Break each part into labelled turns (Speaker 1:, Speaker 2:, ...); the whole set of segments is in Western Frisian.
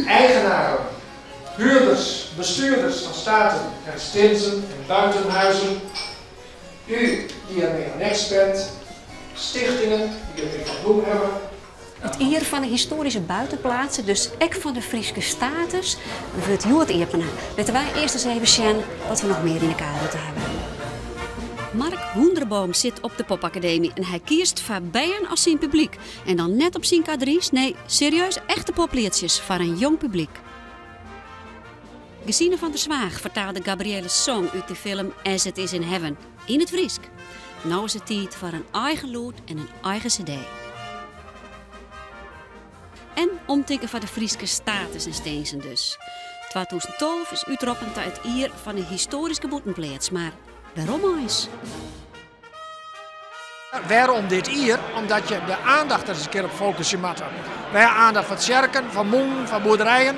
Speaker 1: Eigenaren, huurders, bestuurders van staten en stinsen en buitenhuizen. U die ermee annex bent, stichtingen die ermee van doen hebben.
Speaker 2: It jier fan de histoaryske buitenplaatsen, dus ek fan de Fryske status, wurdt hjoed iepene. Litte wy earst ris even sjen wat we noch mear yn de K-rûte hawwe. Mark Hoenderboom sit op de Popakademy en hy kiest foar bern as syn publyk. En dan net op syn K-drie's, nee, serieus echte poplietsjes foar in jong publyk. Gesine van der Zwaag fertaalde Gabriële's song út de film As It Is in Heaven yn it Frysk. No is it tiid foar in eigen lûd en in eigen CD. En omtinken foar de Fryske status en stinzen dus. 2012 is útroppen ta it jier fan de histoaryske bûtenpleats, mar wêrom eins?
Speaker 1: Wêrom dit jier? Omdat je de aandacht der ris in kear op fokusje moatte. Wy ha aandacht foar tsjerken, foar mûnen, foar boerderijen.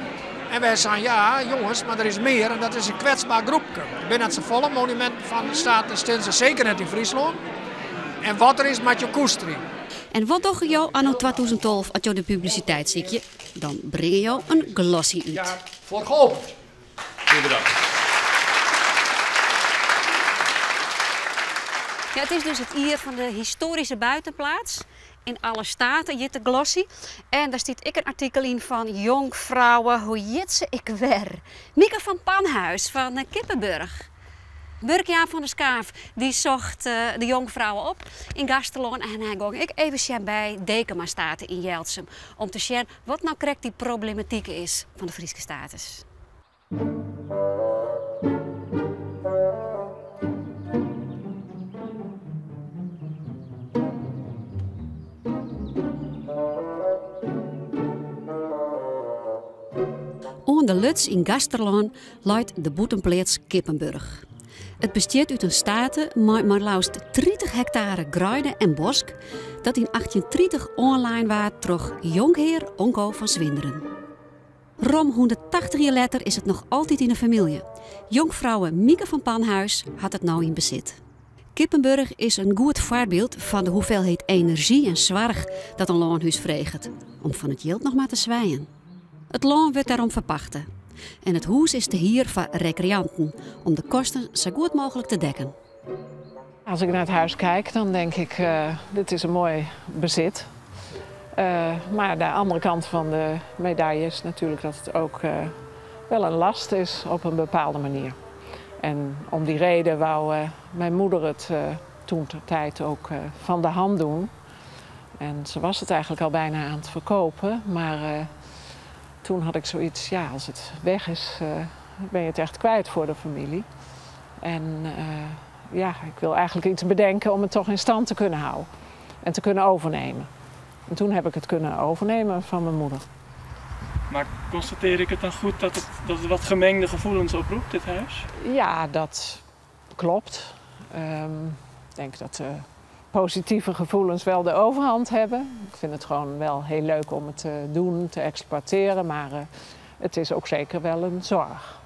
Speaker 1: En wy seinen, ja jonges, mar der is mear en dat is in kwetsber groepke. Der binne net safolle monuminten fan staten en stinzen, seker net yn Fryslân. En wat der is, moat jo koesterje.
Speaker 2: En wat dogge jo anno 2012 as jo de publisiteit sykje? Dan bringe jo in glossy út.
Speaker 1: Ja, voor geopend.
Speaker 2: Ja, it is dus it jier fan de histoaryske buitenplaats. In alle staten hjit de glossy. En der stiet ek in artikel yn fan jonkfrouwe, hoe hjit se ek wer? Mieke van Panhuis fan Kippenburg. Wurkjaap van der Schaaf dy socht de jonkfrouwe op yn Gaasterlân en hy gong ek even sjen by Dekema State yn Jelsum om te sjen wat no krekt dy problematyk is fan de Fryske status. Oan de Luts yn Gaasterlân leit de bûtenpleats Kippenburg. It bestiet út in state mei mar leafst 30 hektare greide en bosk dat yn 1830 oanlein waard troch jonkhear Onco van Swinderen. Rom 180 jier letter is it noch altyd yn 'e famylje. Jonkfrouwe Mieke van Panhuis hat it no yn besit. Kippenburg is in goed foarbyld fan de hoeveelheid enerzjy en soarch dat in lânhús freget, om fan it jild noch mar te swijen. It lân wurdt dêrom ferpachte en it hûs is te hier foar rekreanten om de kosten sa goed mooglik te dekken.
Speaker 3: Als ik naar het huis kijk, dan denk ik, dit is een mooi bezit. Maar de andere kant van de medaille is natuurlijk dat het ook wel een last is op een bepaalde manier. En om die reden wou mijn moeder het toen ter tijd ook van de hand doen. En ze was het eigenlijk al bijna aan het verkopen, maar toen had ik zoiets, ja, als het weg is, ben je het echt kwijt voor de familie. En ja, ik wil eigenlijk iets bedenken om het toch in stand te kunnen houden en te kunnen overnemen. En toen heb ik het kunnen overnemen van mijn moeder.
Speaker 4: Maar constateer ik het dan goed dat het wat gemengde gevoelens oproept, dit huis?
Speaker 3: Ja, dat klopt. Ik denk dat de positieve gevoelens wel de overhand hebben. Ik vind het gewoon wel heel leuk om het te doen, te exploiteren, maar het is ook zeker wel een zorg.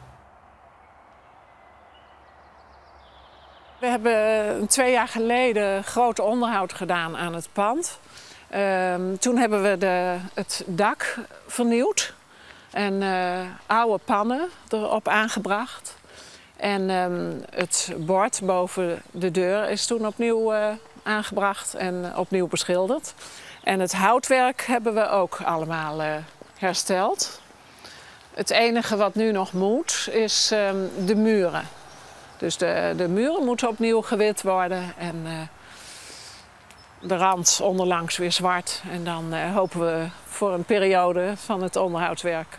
Speaker 3: We hebben 2 jaar geleden groot onderhoud gedaan aan het pand. Toen hebben we het dak vernieuwd en oude pannen erop aangebracht. En het bord boven de deur is toen opnieuw aangebracht en opnieuw beschilderd. En het houtwerk hebben we ook allemaal hersteld. Het enige wat nu nog moet is de muren. Dus de muren moeten opnieuw gewit worden en de rand onderlangs weer zwart. En dan hopen we voor een periode van het onderhoudswerk,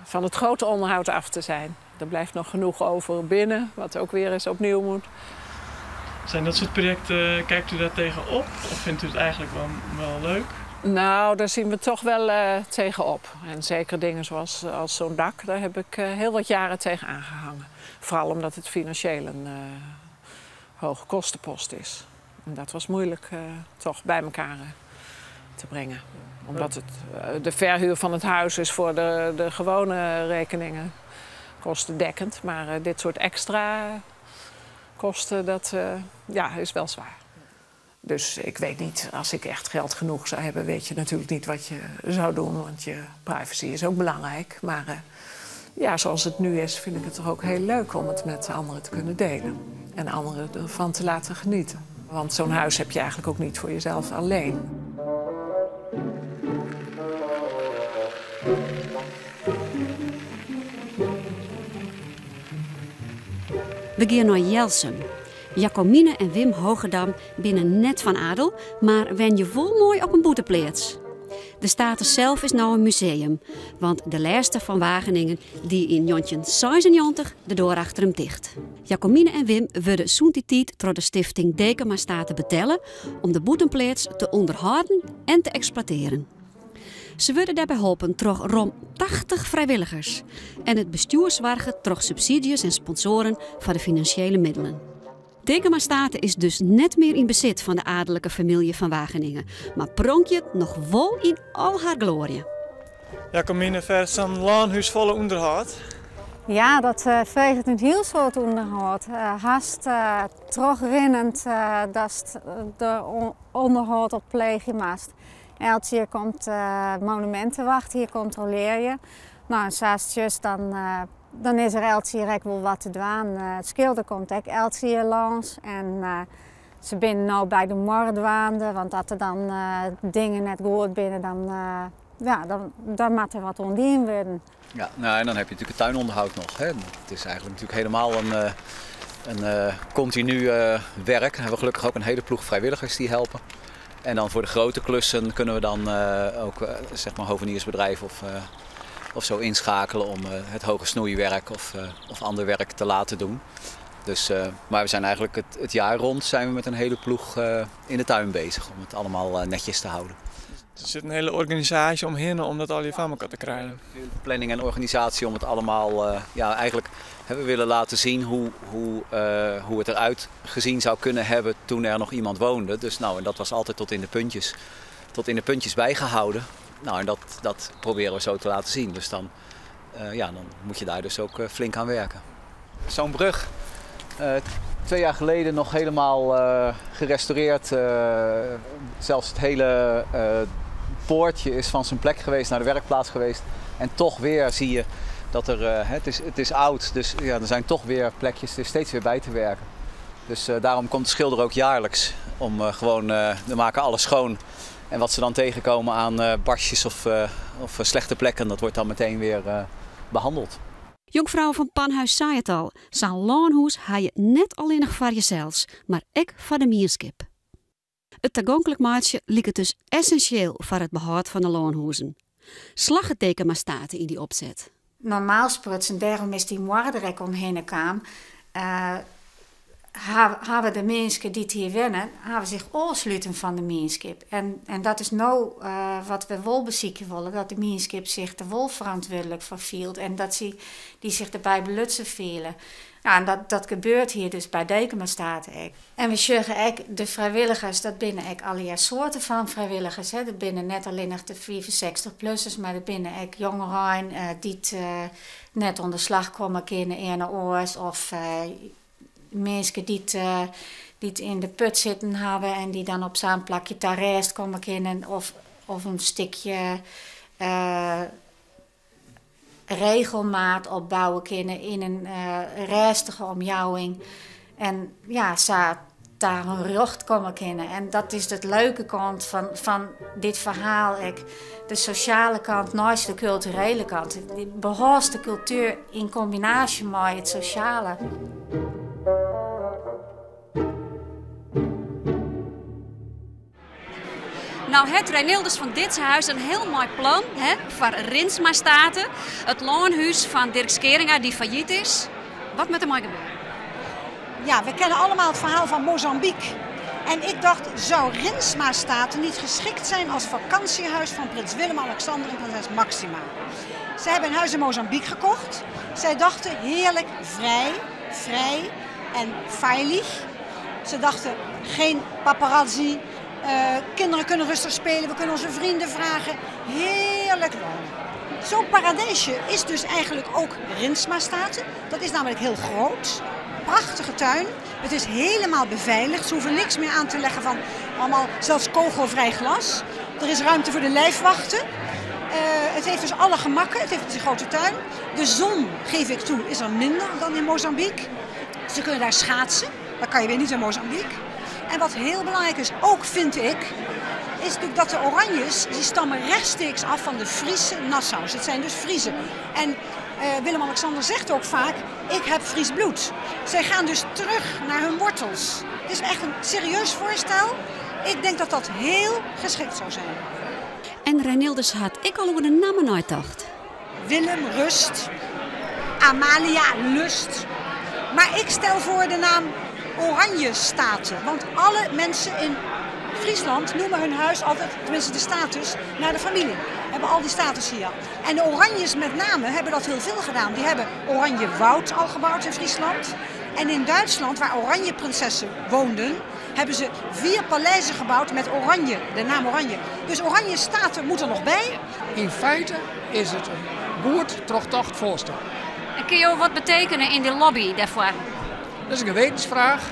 Speaker 3: van het grote onderhoud af te zijn. Er blijft nog genoeg over binnen, wat ook weer eens opnieuw moet.
Speaker 4: Zijn dat soort projecten, kijkt u daar tegenop of vindt u het eigenlijk wel leuk?
Speaker 3: Daar zien we toch wel tegenop. En zeker dingen zoals als zo'n dak, daar heb ik heel wat jaren tegen aangehangen. Vooral omdat het financieel een hoge kostenpost is. En dat was moeilijk toch bij elkaar te brengen. Omdat de verhuur van het huis is voor de gewone rekeningen kostendekkend. Maar dit soort extra kosten, dat is wel zwaar. Dus ik weet niet, als ik echt geld genoeg zou hebben, weet je natuurlijk niet wat je zou doen, want je privacy is ook belangrijk. Maar ja, zoals het nu is, vind ik het toch ook heel leuk om het met anderen te kunnen delen. En anderen ervan te laten genieten. Want zo'n huis heb je eigenlijk ook niet voor jezelf alleen.
Speaker 2: We gaan naar Jelsum. Jacomine en Wim Hoogedam binnen net van adel, maar wen je vol mooi op een boetepleats. De Staten zelf is nou een museum, want de laatste van Wageningen die in 1996 de deur achter hem dicht. Jacomine en Wim worden zo'n die tijd door de stichting Dekema Staten betellen om de boetenpleats te onderhouden en te exploiteren. Ze worden daarbij geholpen door ruim 80 vrijwilligers en het bestuur zwargen door subsidies en sponsoren voor de financiële middelen. Dekema State is dus net meer in bezit van de adellijke familie van Wageningen, maar pronk je het nog wel in al haar glorie.
Speaker 4: Jacomine, vers zo'n landhuis volle onderhoud.
Speaker 5: Ja, dat veegt een heel soort onderhoud. Haast terugrinnend dat de onderhoud op pleeg je mast. Elk jaar komt monumentenwacht, hier controleer je. Nou, en zastjes, dan is er elk jaar ook wel wat te doen. Het schilder komt ook elk jaar langs. En ze binnen nou bij de moordwaande, want dat er dan dingen net goed binnen, dan moet er wat ondien worden.
Speaker 6: Ja, nou, en dan heb je natuurlijk het tuinonderhoud nog. Hè. Het is eigenlijk natuurlijk helemaal een continu werk. We hebben gelukkig ook een hele ploeg vrijwilligers die helpen. En dan voor de grote klussen kunnen we dan ook hoveniersbedrijven of zo inschakelen om het hoge snoeiwerk of ander werk te laten doen. Dus, maar we zijn eigenlijk het jaar rond zijn we met een hele ploeg in de tuin bezig om het allemaal netjes te houden.
Speaker 4: Er zit een hele organisatie omheen om dat al je van elkaar te krijgen.
Speaker 6: Planning en organisatie om het allemaal, ja, eigenlijk hebben we willen laten zien hoe het eruit gezien zou kunnen hebben toen er nog iemand woonde. Dus, nou, en dat was altijd tot in de puntjes bijgehouden. Nou, en dat proberen we zo te laten zien. Dus dan moet je daar dus ook flink aan werken. Zo'n brug, 2 jaar geleden nog helemaal gerestaureerd. Zelfs het hele poortje is van zijn plek geweest, naar de werkplaats geweest. En toch weer zie je dat er, het is oud, dus ja, er zijn toch weer plekjes, er is steeds weer bij te werken. Dus daarom komt de schilder ook jaarlijks om gewoon, we maken alles schoon. En wat ze dan tegenkomen aan barstjes of slechte plekken, dat wordt dan meteen weer behandeld.
Speaker 2: Jonkvrouw van Panhuis zei het al, zo'n loonhoes haal je net alleen nog voor jezelf, maar ik voor de mierskip. Het toegankelijk maatje liep het dus essentieel voor het behoud van de loonhoezen. Slag het Dekema State in die opzet.
Speaker 5: Normaal sprutsen, daarom is die moorderek omheen kwam. Hebben de mensen die het hier wennen, hebben zich afsluiten van de meenskip. En dat is nou wat we wel bezieken willen, dat de meenskip zich er wel verantwoordelijk voor voelt en dat ze die zich erbij belutsen voelen. Ja, en dat gebeurt hier dus bij Dekema State ook. En we zeggen ook de vrijwilligers, dat binnen ook allerlei soorten van vrijwilligers. Hè. Dat binnen net alleen nog de 65-plussers, maar dat binnen ook jongeren die het, net onder slag komen kunnen in de oors of mensen die het in de put zitten hebben en die dan op zo'n plakje terecht komen kunnen of een stukje regelmaat opbouwen kunnen in een rustige omjouwing. En ja, ze daar hun recht komen kunnen. En dat is het leuke kant van dit verhaal. Ik. De sociale kant, naast de culturele kant. Behoort de cultuur in combinatie met het sociale.
Speaker 2: Nou, het Reinilders van dit huis een heel mooi plan, hè, voor Rinsma State. Het loonhuis van Dirk Scheringa die failliet is. Wat moet er mooi gebeuren?
Speaker 7: Ja, we kennen allemaal het verhaal van Mozambique. En ik dacht, zou Rinsma State niet geschikt zijn als vakantiehuis van prins Willem-Alexander en prinses Maxima? Zij hebben een huis in Mozambique gekocht. Zij dachten heerlijk vrij, vrij en veilig. Ze dachten geen paparazzi. Kinderen kunnen rustig spelen, we kunnen onze vrienden vragen. Heerlijk wonen. Zo'n paradijsje is dus eigenlijk ook Rinsma State. Dat is namelijk heel groot. prachtige tuin. Het is helemaal beveiligd. Ze hoeven niks meer aan te leggen van allemaal zelfs kogelvrij glas. Er is ruimte voor de lijfwachten. Het heeft dus alle gemakken. Het heeft een grote tuin. De zon, geef ik toe, is er minder dan in Mozambique. Ze kunnen daar schaatsen. Dat kan je weer niet in Mozambique. En wat heel belangrijk is, ook vind ik, is natuurlijk dat de Oranjes, die stammen rechtstreeks af van de Friese Nassau's. Het zijn dus Friezen. En Willem-Alexander zegt ook vaak, ik heb Fries bloed. Zij gaan dus terug naar hun wortels. Het is echt een serieus voorstel. Ik denk dat dat heel geschikt zou zijn.
Speaker 2: En Renilders had ik al over de namen nooit dacht.
Speaker 7: Willem Rust, Amalia Lust. Maar ik stel voor de naam Oranje Staten. Want alle mensen in Friesland noemen hun huis altijd, tenminste de status, naar de familie. Hebben al die status hier. En de Oranjes met name hebben dat heel veel gedaan. Die hebben Oranjewoud al gebouwd in Friesland. En in Duitsland, waar Oranje prinsessen woonden, hebben ze 4 paleizen gebouwd met Oranje, de naam Oranje. Dus Oranje Staten moet er nog bij.
Speaker 1: In feite is het een goed terugtocht voorstel.
Speaker 2: En kun je wat betekenen in de lobby daarvoor?
Speaker 1: Dat is een gewetensvraag.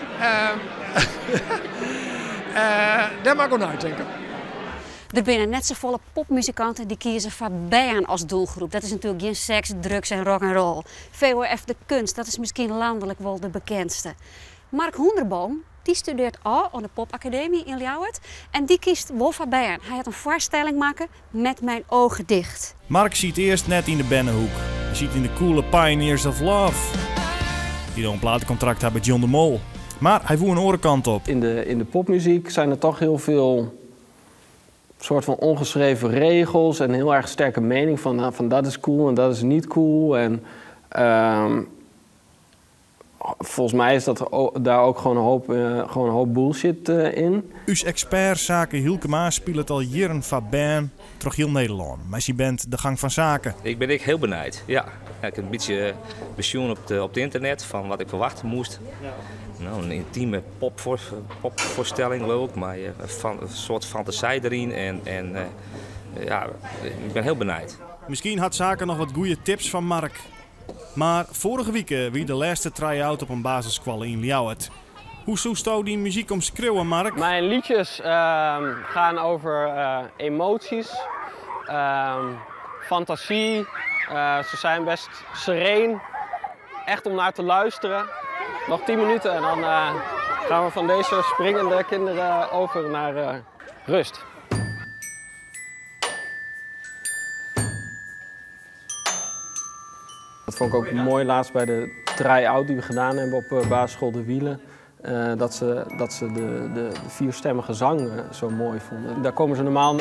Speaker 1: Daar mag ik ook uitdenken.
Speaker 2: Er binnen net zo volle popmuzikanten die kiezen voor bern als doelgroep. Dat is natuurlijk geen seks, drugs en rock'n'roll. VOF de Kunst, dat is misschien landelijk wel de bekendste. Mark Hoenderboom, die studeert al aan de Popacademie in Ljouwert. En die kiest wel voor bern. Hij had een voorstelling maken met mijn ogen dicht.
Speaker 8: Mark ziet eerst net in de Bennenhoek. Hij ziet in de coole Pioneers of Love. Die dan een platencontract hebben met John de Mol. Maar hij voert een orenkant op.
Speaker 9: In de popmuziek zijn er toch heel veel soort van ongeschreven regels en heel erg sterke mening van dat is cool en dat is niet cool. En volgens mij is dat daar ook gewoon een hoop bullshit in.
Speaker 8: Us expert Sake Hielkema speelt al jaren van band terug heel Nederland. Maar ze bent de gang van zaken.
Speaker 10: Ik ben ik heel benijd, ja. Ja, ik heb een beetje pensioen op het internet van wat ik verwachten moest. Ja. Nou, een intieme popvoorstelling, geloof ik, maar een soort fantasie erin. Ja, ik ben heel benijd.
Speaker 8: Misschien had Sake nog wat goede tips van Mark. Maar vorige week wie de laatste try-out op een basisschool in Ljouwert. Hoe zou die muziek omschreeuwen, Mark?
Speaker 9: Mijn liedjes gaan over emoties, fantasie. Ze zijn best sereen, echt om naar te luisteren. Nog 10 minuten en dan gaan we van deze springende kinderen over naar rust. Dat vond ik ook mooi laatst bij de try-out die we gedaan hebben op basisschool De Wielen. Dat ze de vierstemmige zang zo mooi vonden. Daar komen ze normaal,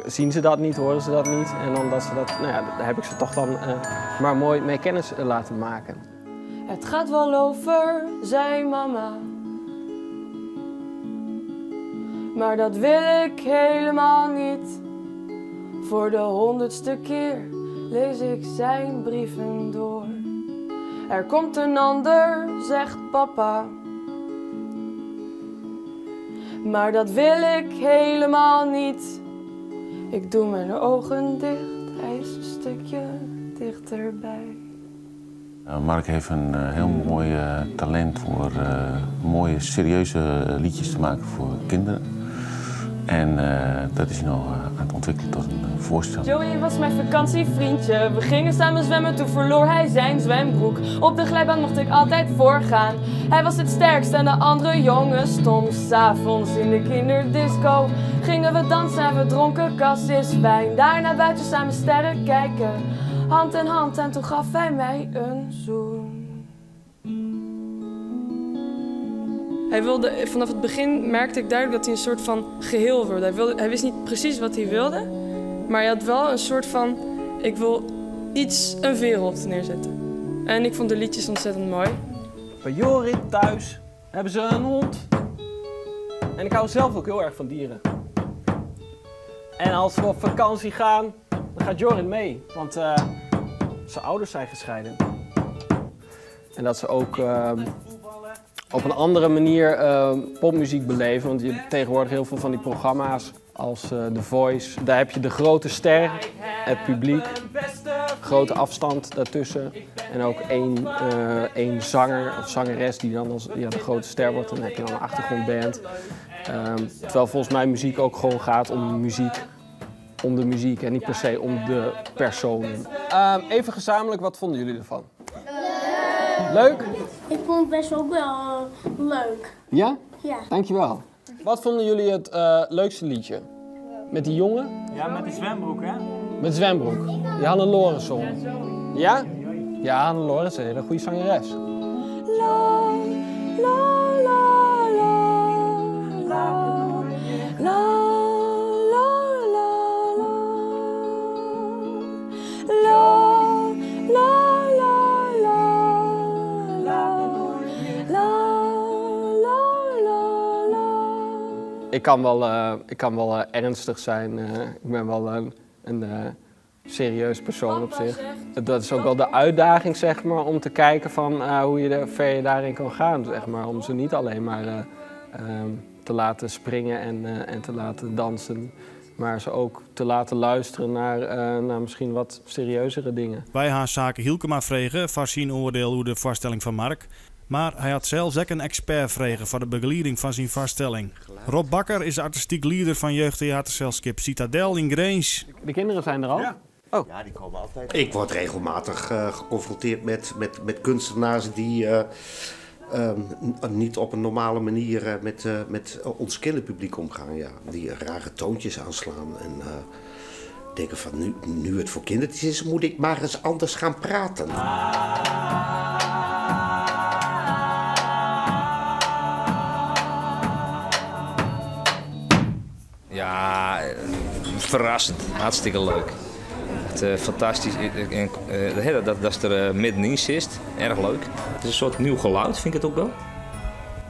Speaker 9: zien ze dat niet, horen ze dat niet. En dan dat ze dat, nou ja, daar heb ik ze toch dan maar mooi mee kennis laten maken.
Speaker 11: Het gaat wel over, zei mama. Maar dat wil ik helemaal niet. Voor de 100ste keer lees ik zijn brieven door. Er komt een ander, zegt papa. Maar dat wil ik helemaal niet. Ik doe mijn ogen dicht, hij is een stukje dichterbij.
Speaker 12: Mark heeft een heel mooi talent voor mooie, serieuze liedjes te maken voor kinderen. En dat is hij nou aan het ontwikkelen tot een voorstelling.
Speaker 11: Joey was mijn vakantievriendje. We gingen samen zwemmen, toen verloor hij zijn zwembroek. Op de glijbaan mocht ik altijd voorgaan. Hij was het sterkst en de andere jongens stom. 'S Avonds in de kinderdisco gingen we dansen en we dronken cassis wijn. Daarna buiten samen sterren kijken, hand in hand, en toen gaf hij mij een zoen. Hij wilde, vanaf het begin merkte ik duidelijk dat hij een soort van geheel wilde. Hij wist niet precies wat hij wilde, maar hij had wel een soort van, ik wil iets, een wereld neerzetten. En ik vond de liedjes ontzettend mooi.
Speaker 9: Bij Jorrit thuis hebben ze een hond. En ik hou zelf ook heel erg van dieren. En als we op vakantie gaan, dan gaat Jorrit mee, want zijn ouders zijn gescheiden. En dat ze ook op een andere manier popmuziek beleven. Want je hebt tegenwoordig heel veel van die programma's als The Voice. Daar heb je de grote ster, het publiek. Grote afstand daartussen. En ook één zanger of zangeres die dan als, ja, de grote ster wordt. En dan heb je dan een achtergrondband. Terwijl volgens mij muziek ook gewoon gaat om muziek. Om de muziek en niet per se om de personen. Even gezamenlijk, wat vonden jullie ervan? Leuk! Leuk?
Speaker 13: Ik vond het best ook wel leuk.
Speaker 9: Ja?
Speaker 13: Ja.
Speaker 9: Dankjewel. Wat vonden jullie het leukste liedje? Met die jongen?
Speaker 14: Ja, met die zwembroek, hè?
Speaker 9: Met zwembroek. Die Hannelore song. Ja? Ja, Hannelore is een hele goede zangeres.
Speaker 11: La, la, la, la, la, la, la, la, la, la, la, la, la, la, la.
Speaker 9: Ik kan wel ernstig zijn. Ik ben wel een serieus persoon op zich. Dat is ook wel de uitdaging, zeg maar, om te kijken van hoe je ver je daarin kan gaan, zeg maar. Om ze niet alleen maar te laten springen en te laten dansen, maar ze ook te laten luisteren naar misschien wat serieuzere dingen.
Speaker 8: Wij gaan Sake Hielkema vregen voor zijn oordeel over de voorstelling van Mark. Maar hij had zelfs ook een expert vregen voor de begeleiding van zijn voorstelling. Rob Bakker is artistiek leider van jeugdtheatergezelschap Citadel in Grins.
Speaker 9: De kinderen zijn er al?
Speaker 15: Ja.
Speaker 9: Oh.
Speaker 15: Ja, die komen altijd. Ik word regelmatig geconfronteerd met kunstenaars die niet op een normale manier met ons kinderpubliek omgaan. Ja. Die rare toontjes aanslaan en denken van nu het voor kindertjes is, moet ik maar eens anders gaan praten.
Speaker 10: Ja, verrassend. Hartstikke leuk. Het, fantastisch. Dat er middenin zit. Erg leuk. Het is een soort nieuw geluid, vind ik het ook wel.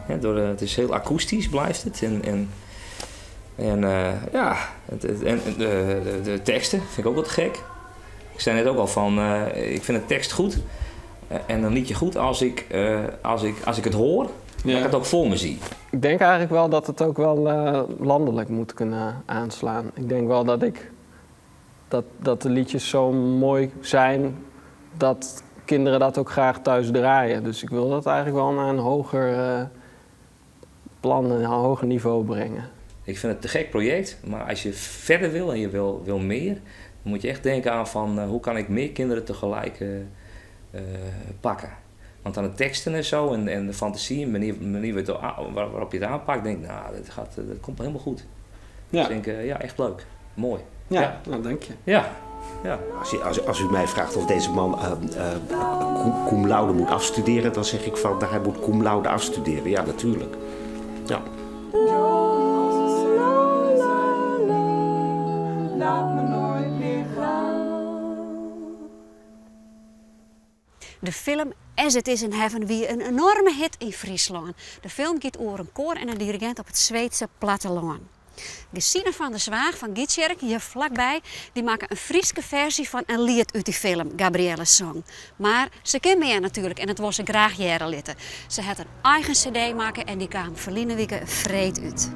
Speaker 10: Ja, het is heel akoestisch, blijft het. De teksten vind ik ook wat gek. Ik zei net ook al van, ik vind een tekst goed en een liedje goed als ik het hoor, ja. Dat ik het ook voor me zie.
Speaker 9: Ik denk eigenlijk wel dat het ook wel landelijk moet kunnen aanslaan. Ik denk wel dat de liedjes zo mooi zijn dat kinderen dat ook graag thuis draaien. Dus ik wil dat eigenlijk wel naar een hoger plan, een hoger niveau brengen.
Speaker 10: Ik vind het een te gek project, maar als je verder wil en je wil meer, dan moet je echt denken aan van hoe kan ik meer kinderen tegelijk pakken. Want aan de teksten en zo en de fantasie en de manier waarop je het aanpakt, denk ik, nou, dat komt helemaal goed. Ja. Dus ik denk, ja, echt leuk. Mooi.
Speaker 9: Ja,
Speaker 10: ja.
Speaker 9: Nou, dank je.
Speaker 10: Ja. Ja.
Speaker 15: Als u mij vraagt of deze man cum laude moet afstuderen, dan zeg ik van, nou, hij moet cum laude afstuderen. Ja, natuurlijk. Ja.
Speaker 11: Laat me nooit meer gaan.
Speaker 2: De film As It Is in Heaven wie een enorme hit in Friesland. De film gaat over een koor en een dirigent op het Zweedse platteland. Gesine van der Zwaag van Gytsjerk, hier vlakbij, die maken een Frieske versie van een lied uit die film, Gabrielle's Song. Maar ze kent meer natuurlijk en het was ze graag jaren litten. Ze had een eigen cd maken en die kwam verleden week vreed uit.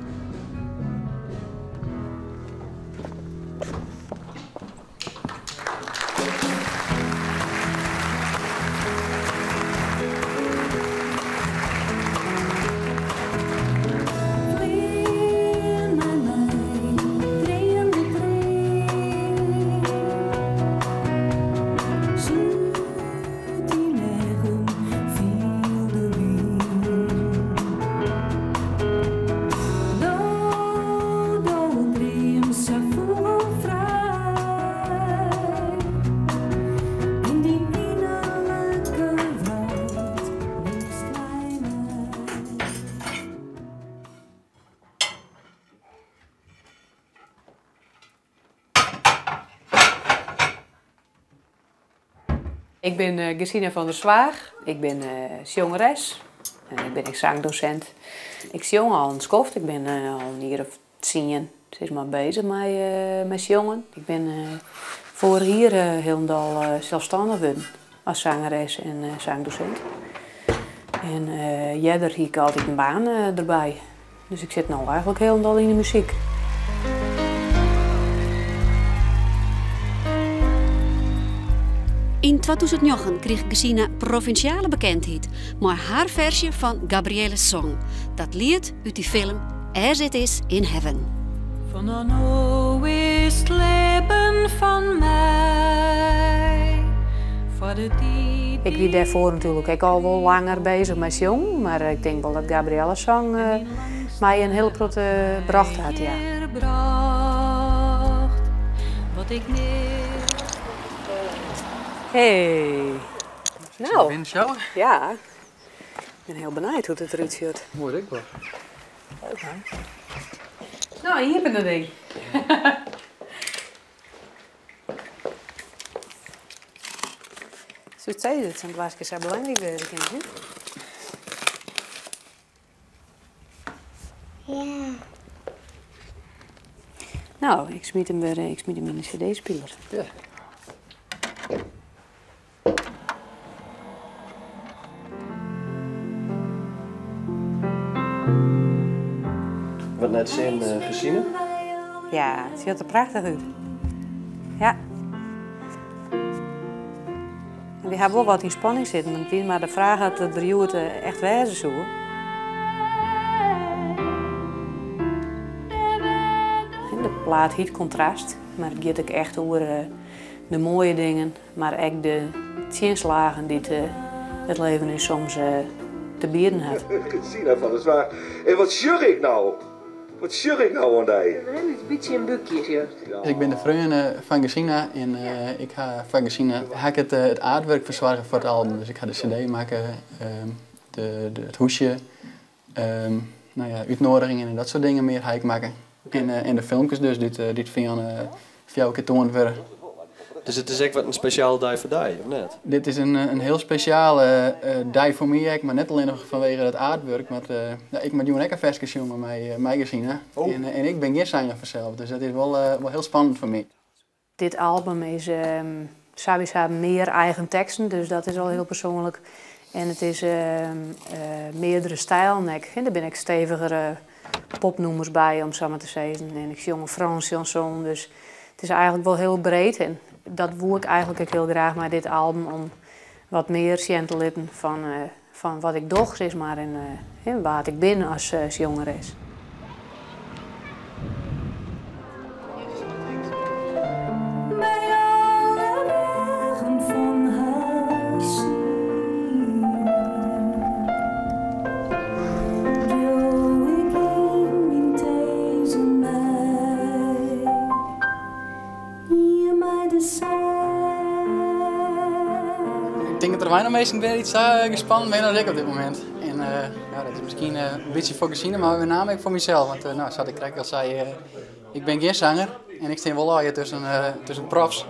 Speaker 16: Ik ben Gesine van der Zwaag, ik ben zangeres en ik ben ook zangdocent. Ik zong al een skoft, ik ben al een jaar of 10 zeg maar, bezig met zongen. Ik ben vorig jaar helemaal zelfstandig geworden als zangeres en zangdocent. En eerder had ik altijd een baan erbij. Dus ik zit nu eigenlijk helemaal in de muziek.
Speaker 2: Yn 2009 krige Gesina provinsjale bekendheid mei har ferzje fan Gabriele's Song, dat liet út dy film As It Is in Heaven.
Speaker 14: Fan no is 't libben fan my foar de tiid.
Speaker 16: Ik wie dêrfoar natuerlik ek al wol langer beuzich mei sjongen, mar ik tink wol dat Gabriele's Song my in hiele protte brocht hat, ja.
Speaker 14: Wat ik
Speaker 16: Hey. Nou. Ja. Ik bin hiel benijd hoe't it derút sjocht.
Speaker 17: Moai ek wol.
Speaker 16: Leuk man. No, iepen dat ding. Soe it sizze dat sa'n doaske sa belangryk wêze kin, hè?
Speaker 13: Ja.
Speaker 16: No, ik smyt him wer, ik smyt him yn de cd-spiler.
Speaker 17: Ja. Wat net sin Gesine?
Speaker 16: Ja, it sjocht der prachtich út. Ja. En wy ha wol wat yn spanning sitten, want it wie mar de fraach oft it der hjoed echt wêze soe. De plaat hyt Kontrast, mar it giet ek echt oer de moaie dingen, mar ek de tsjinslagen dy't it leven ús soms te bieden hat.
Speaker 18: Gesina van der Zwaag. En wat sjoch ik no? Wat sjoch ik no oan dy?
Speaker 16: In bytsje in búkje sjochst.
Speaker 17: Ik bin de freon fan Gesina en ik ha foar Gesina ha ik it artwork fersoarge foar it album. Dus ik ha de cd makke, it hoesje, no ja, útnoadigingen en dat soart dingen mear ha ik makke. En de filmkes dus dy't fan fjouwer kear toand wurde.
Speaker 19: Dus it is ek wat in spesjale dei foar dy, of net?
Speaker 17: Dit is in hiel spesjale dei foar my ek, mar net allinnich fanwege it artwork, mar ja, ik moat jûn ek in ferske sjonge mei Gesina.
Speaker 19: Oh.
Speaker 17: En ik bin gjin sanger fansels, dus dat is wol hiel spannend foar my.
Speaker 16: Dit album is sawiesa mear eigen teksten, dus dat is al hiel persoanlik. En it is meardere stijlen ek. Der binne ek stevigere popnûmers by, om sa mar te sizzen. En ik sjong in Frânsk chanson, dus it is eigentlik wol hiel breed. En dat woe ik eigentlik ek hiel graach mei dit album, om wat mear sjen te litten fan wat ik doch, sis mar, en wa't ik bin as sjongeres.
Speaker 14: By alle wegen fan har siel Bliuw ik yn myn tinzen mei ien mei de see.
Speaker 17: Ik tink dat der weinich minsken binne dy't sa gespannen binne as ik op dit momint. En ja, dat is miskien in bytsje foar Gesine, mar met name ek foar mysels. Want no, sa't ik krekt al sei, ik bin gjin sanger en ik stean wol allegear tusken profs.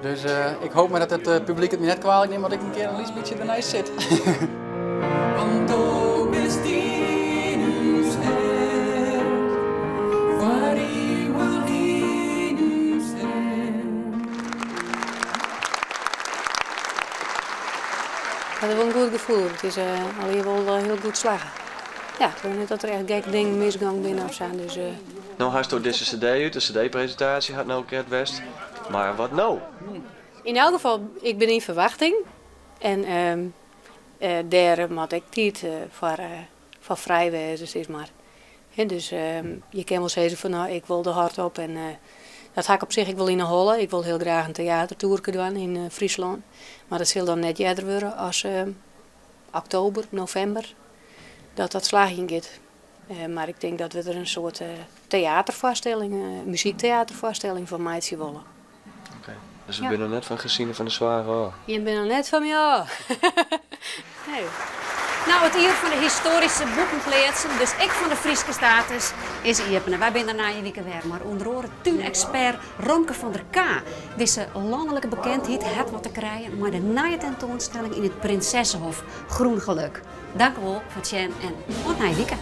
Speaker 17: Dus ik hoop mar dat it publyk it my net kwalik nimt as ik in kear in lyts bytsje derneist sit.
Speaker 14: Want do bist yn ús hert, foar iuwich yn ús hert.
Speaker 16: Dat is wol in goed gefoel. It is allegear wol hiel goed slagge. Ja, ik leau net dat der echt gekke dingen misgong binne of sa. Dus.
Speaker 19: No hasto dizze cd út, de cd-presintaasje hat no krekt west. Mar wat no?
Speaker 16: Yn elk gefal, ik bin yn ferwachting en dêr moat ek tiid foar frij wêze, sis mar. Dus je kinne wol sizze fan no, ik wol de hort op en dat ha ik op sich ek wol yn 'e holle. Ik wol hiel graach in teatertoerke dwaan yn Fryslân, mar dat sil dan net earder wurde as oktober, novimber, dat dat slagjen giet. Mar ik tink dat we der in soart teaterfoarstelling, muzykteaterfoarstelling fan meitsje wolle.
Speaker 19: Oké, dus we binne noch net fan Gesine van der Zwaag ôf?
Speaker 16: Jim binne noch net fan my ôf. Nee.
Speaker 2: No, it jier fan de histoaryske bûtenpleatsen, dus ek fan de Fryske status, is iepene. Wy binne der nije wike wer, mei ûnder oare túnekspert Romke van der K. Dizze lannelike bekendheid hat wat te krijen mei de nije tentoanstelling yn it Prinsessehof, Groen Geluk. Dank wol foar it sjen en oant nije wike.